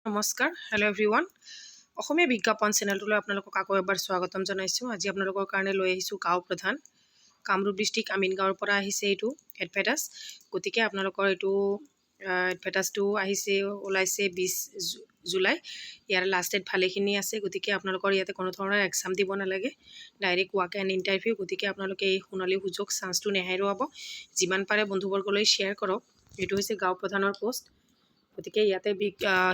নমস্কাৰ, hello' everyone. অসমীয়া বিজ্ঞাপন চেনেলটোলৈ আপোনালোকক আকৌ এবাৰ স্বাগতম জনাইছোঁ। আজি আপোনালোকৰ কাৰণে লৈ আহিছোঁ গাঁও প্ৰধান। কামৰূপ ডিষ্ট্ৰিক্ট আমিনগাঁৱৰ পৰা আহিছে এইটো এডভাৰটাইজ। গতিকে আপোনালোকৰ এইটো এডভাৰটাইজটো আহিছে, ওলাইছে 20 জুলাই। ইয়াৰ লাষ্ট ডেট ভালেখিনি আছে। গতিকে আপোনালোকৰ ইয়াতে কোনো ধৰণৰ এক্সাম দিব নালাগে, ডাইৰেক্ট ৱাক ইন ইণ্টাৰভিউ। গতিকে আপোনালোকে এই সোণালী সুযোগ চান্সটো নেহেৰুৱাব। যিমান পাৰে বন্ধুবৰ্গলৈ শ্বেয়াৰ কৰক। এইটো হৈছে গাঁও প্ৰধানৰ পষ্ট। গতিকে ইয়াতে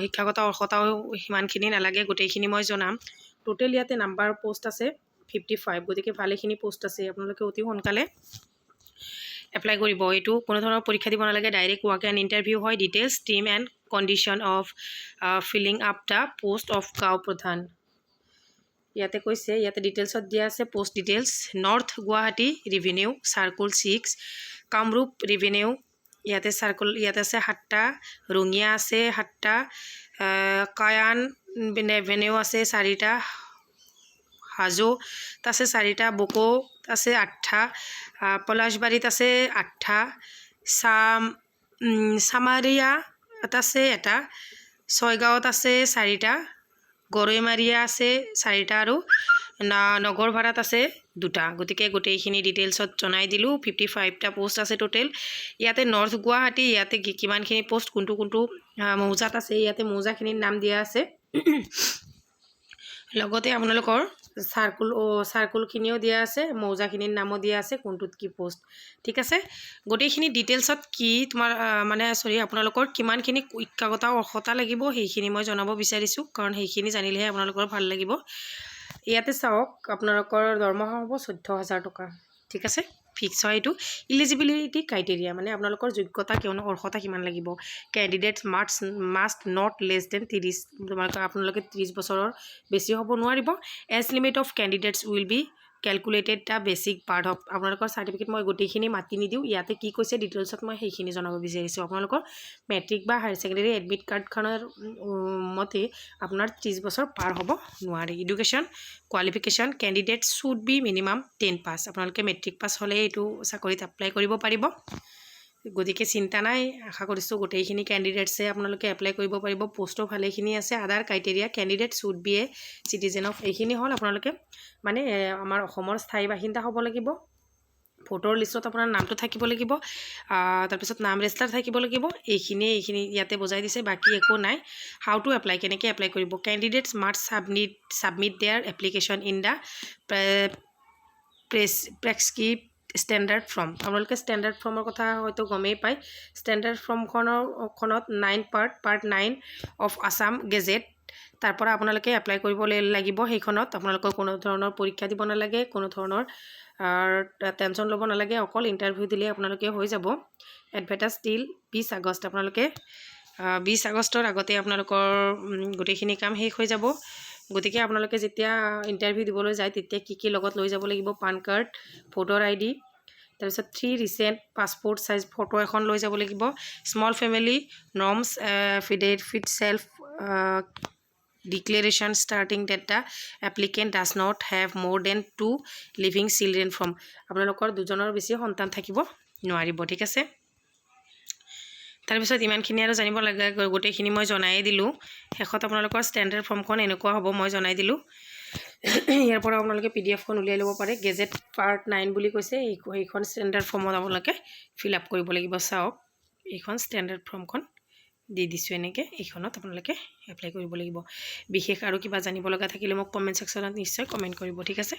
শিক্ষাগত অৰ্হতাও সিমানখিনি নালাগে, গোটেইখিনি মই জনাম। টোটেল ইয়াতে নাম্বাৰ পষ্ট আছে 55। গতিকে ভালেখিনি পষ্ট আছে। আপোনালোকে অতি সোনকালে এপ্লাই কৰিব। এইটো কোনো ধৰণৰ পৰীক্ষা দিব নালাগে, ডাইৰেক্ট ৱাক ইন ইণ্টাৰভিউ হয়। Details, term and condition of filling up the post of গাঁও প্ৰধান ইয়াতে কৈছে। ইয়াতে ডিটেইলছত দিয়া আছে। Post details, north Guwahati revenue circle 6, Kamrup revenue ইয়াতে চাৰ্কুল ইয়াতে আছে সাতটা, ৰঙিয়া আছে সাতটা, কায়ান ৰেভিনিউ আছে চাৰিটা, হাজোত আছে চাৰিটা, বকো আছে আঠটা, পলাশবাৰীত আছে আঠটা, চামাৰিয়াত আছে এটা, ছয়গাঁৱত আছে চাৰিটা, গৰৈমাৰীয়া আছে চাৰিটা আৰু নগৰভাড়াত আছে দুটা। গতিকে গোটেইখিনি ডিটেইলছত জনাই দিলোঁ। 55টা পষ্ট আছে টোটেল ইয়াতে। নৰ্থ গুৱাহাটী ইয়াতে কিমানখিনি পষ্ট, কোনটো কোনটো মৌজাত আছে, ইয়াতে মৌজাখিনিৰ নাম দিয়া আছে। লগতে আপোনালোকৰ চাৰ্কুলখিনিও দিয়া আছে, মৌজাখিনিৰ নামো দিয়া আছে, কোনটোত কি পষ্ট। ঠিক আছে। গোটেইখিনি ডিটেইলছত কি তোমাৰ মানে চৰি, আপোনালোকৰ কিমানখিনি শিক্ষাগত অৰ্হতা লাগিব, সেইখিনি মই জনাব বিচাৰিছোঁ, কাৰণ সেইখিনি জানিলেহে আপোনালোকৰ ভাল লাগিব। ইয়াতে চাওক, আপোনালোকৰ দৰমহা হ'ব 14,000 টকা। ঠিক আছে, ফিক্স হয় এইটো। ইলিজিবিলিটি ক্ৰাইটেৰিয়া মানে আপোনালোকৰ যোগ্যতা কিয়নো অৰ্হতা কিমান লাগিব। Candidates must not less than 30, তোমালোকে আপোনালোকে 30 বছৰৰ বেছি হ'ব নোৱাৰিব। Age limit of candidates will be calculated the basis birth of আপোনালোকৰ চাৰ্টিফিকেট। মই গোটেইখিনি মাতি নিদিওঁ। ইয়াতে কি কৈছে ডিটেইলছত, মই সেইখিনি জনাব বিচাৰিছোঁ। আপোনালোকৰ মেট্ৰিক বা হায়াৰ ছেকেণ্ডেৰী এডমিট কাৰ্ডখনৰ মতে আপোনাৰ 30 বছৰ পাৰ হ'ব নোৱাৰে। Education qualification, candidate should be minimum 10 pass। আপোনালোকে মেট্ৰিক পাছ হ'লে এইটো চাকৰিত এপ্লাই কৰিব পাৰিব। গতিকে চিন্তা নাই। আশা কৰিছোঁ গোটেইখিনি কেণ্ডিডেটছে আপোনালোকে এপ্লাই কৰিব পাৰিব। পষ্টো ভালেখিনি আছে। Other criteria, candidate should be a citizen of, এইখিনি হ'ল আপোনালোকে মানে আমাৰ অসমৰ স্থায়ী বাসিন্দা হ'ব লাগিব, ভোটৰ লিষ্টত আপোনাৰ নামটো থাকিব লাগিব, তাৰপিছত নাম ৰেজিষ্টাৰ থাকিব লাগিব। এইখিনিয়ে, এইখিনি ইয়াতে বুজাই দিছে, বাকী একো নাই। How to apply, কেনেকৈ এপ্লাই কৰিব? Candidates must submit their application in the prescribed standard form। আপোনালোকে ষ্টেণ্ডাৰ্ড ফৰ্মৰ কথা হয়তো গমেই পায়। ষ্টেণ্ডাৰ্ড ফৰ্মখনৰ খনত nine part 9 of Assam Gazette, তাৰ পৰা আপোনালোকে এপ্লাই কৰিব লাগিব। সেইখনত আপোনালোকৰ কোনো ধৰণৰ পৰীক্ষা দিব নালাগে, কোনো ধৰণৰ টেনশ্যন ল'ব নালাগে। অকল ইণ্টাৰভিউ দিলেই আপোনালোকে হৈ যাব। এডভাৰটাইজ টিল 20 আগষ্ট। আপোনালোকে 20 আগষ্টৰ আগতে আপোনালোকৰ গোটেইখিনি কাম শেষ হৈ যাব। গতিকে আপোনালোকে যেতিয়া ইণ্টাৰভিউ দিবলৈ যায়, তেতিয়া কি কি লগত লৈ যাব লাগিব? পান কাৰ্ড, ভোটাৰ আইডি, তাৰপিছত three recent passport size photo এখন লৈ যাব লাগিব। Small family norms affidavit, self declaration stating that the applicant does not have more than two living children from, আপোনালোকৰ দুজনৰ বেছি সন্তান থাকিব নোৱাৰিব। ঠিক আছে। তাৰপিছত ইমানখিনি আৰু জানিব লাগে, গোটেইখিনি মই জনায়ে দিলোঁ। শেষত আপোনালোকৰ ষ্টেণ্ডাৰ্ড ফৰ্মখন এনেকুৱা হ'ব, মই জনাই দিলোঁ। ইয়াৰ পৰা আপোনালোকে পিডিএফখন উলিয়াই ল'ব পাৰে। গেজেট পাৰ্ট 9 বুলি কৈছে। এইখন ষ্টেণ্ডাৰ্ড ফৰ্মত আপোনালোকে ফিল আপ কৰিব লাগিব। চাওক, এইখন ষ্টেণ্ডাৰ্ড ফৰ্মখন দি দিছোঁ এনেকৈ। এইখনত আপোনালোকে এপ্লাই কৰিব লাগিব। বিশেষ আৰু কিবা জানিব লগা থাকিলে মোক কমেণ্ট ছেকশ্যনত নিশ্চয় কমেণ্ট কৰিব। ঠিক আছে।